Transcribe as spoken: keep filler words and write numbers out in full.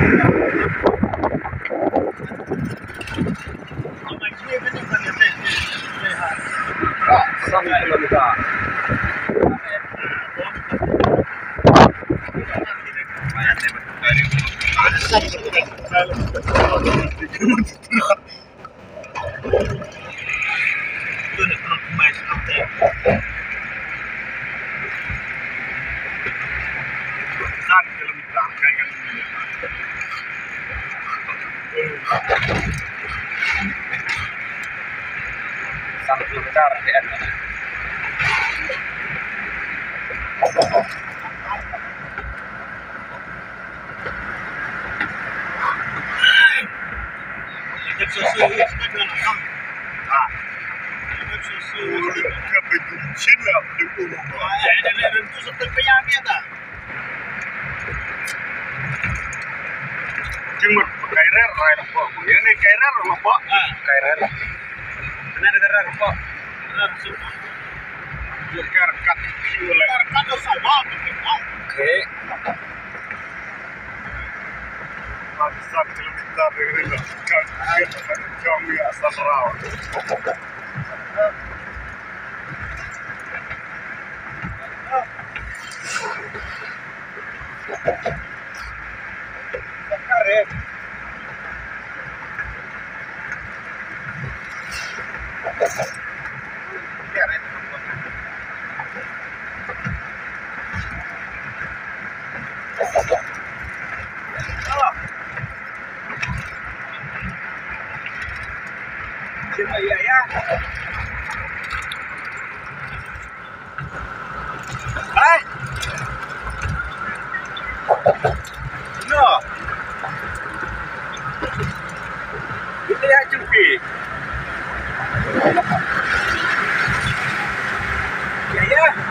San kilometer. San kilometer. Jingmut kairer rai lok. Yang ni kairer lok. Kairer. Kena ada kairer lok. Kairer kat. Kairer kat. Okay. Sat kilometer dari Rengkang, jam ya, sat raw. Hai. No. Kita ya cuti. Ya, ya.